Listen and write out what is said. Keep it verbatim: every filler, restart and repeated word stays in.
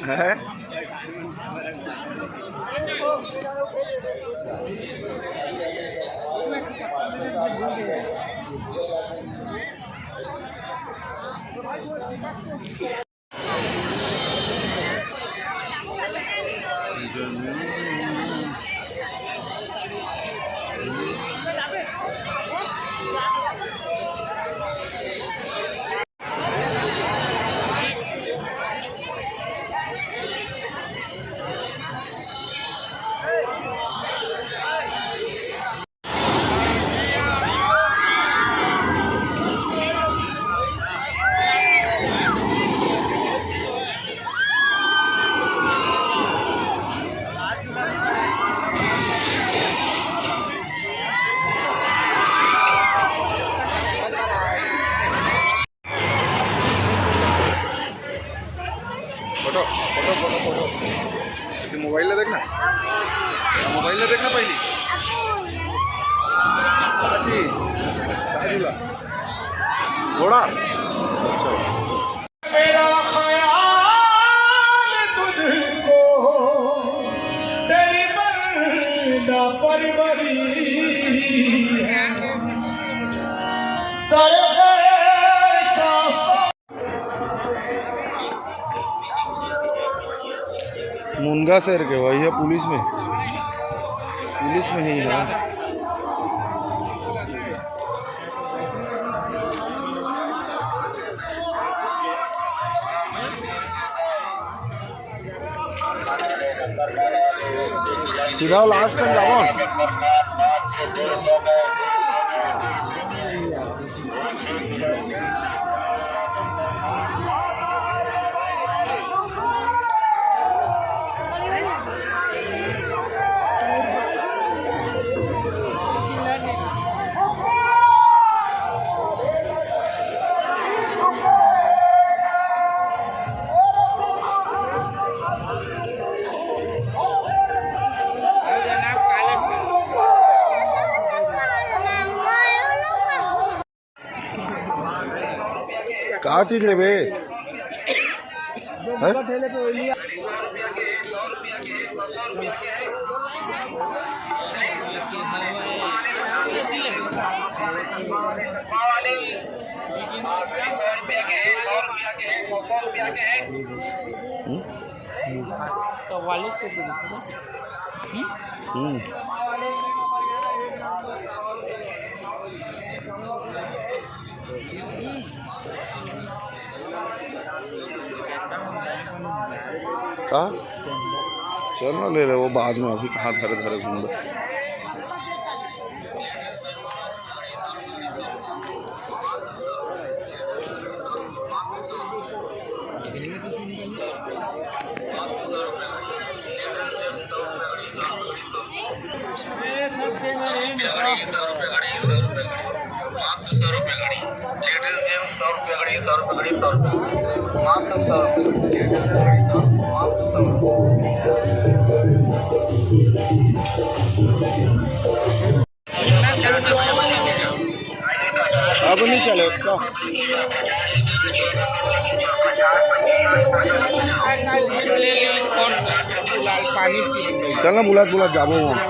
है। Photo, photo, photo, photo. Mobile ला देखना, मोबाइल ला देखना पहली। काची? का झूला? घोड़ा? अच्छा। मेरा ख्याल तुझको तेरी बंदा परवरी है। तेरे का मुनगा शहर के वही है, पुलिस में, पुलिस में ही है। सीधा लास्ट टाइम जाबो। का चीज लेबे? हैं? हम्म? तो वालिद से तो देखो। हम्म? हम्म। का? चल ना, ले ले, वो बाद में, अभी कहाँ धरे धरे घूम रहे। मात्र सौ रुपये घड़ी, लेडीज जेंट्स सौ रुपये घड़ी, सौ रुपये घड़ी, सौ रुपये, मात्र सौ रुपये घड़ी, लेडीज जेंट्स घड़ी, सौ रुपये, मात्र सौ रुपये। अब नहीं चले का? चल ना, बुलात बुलात जाबो वहाँ।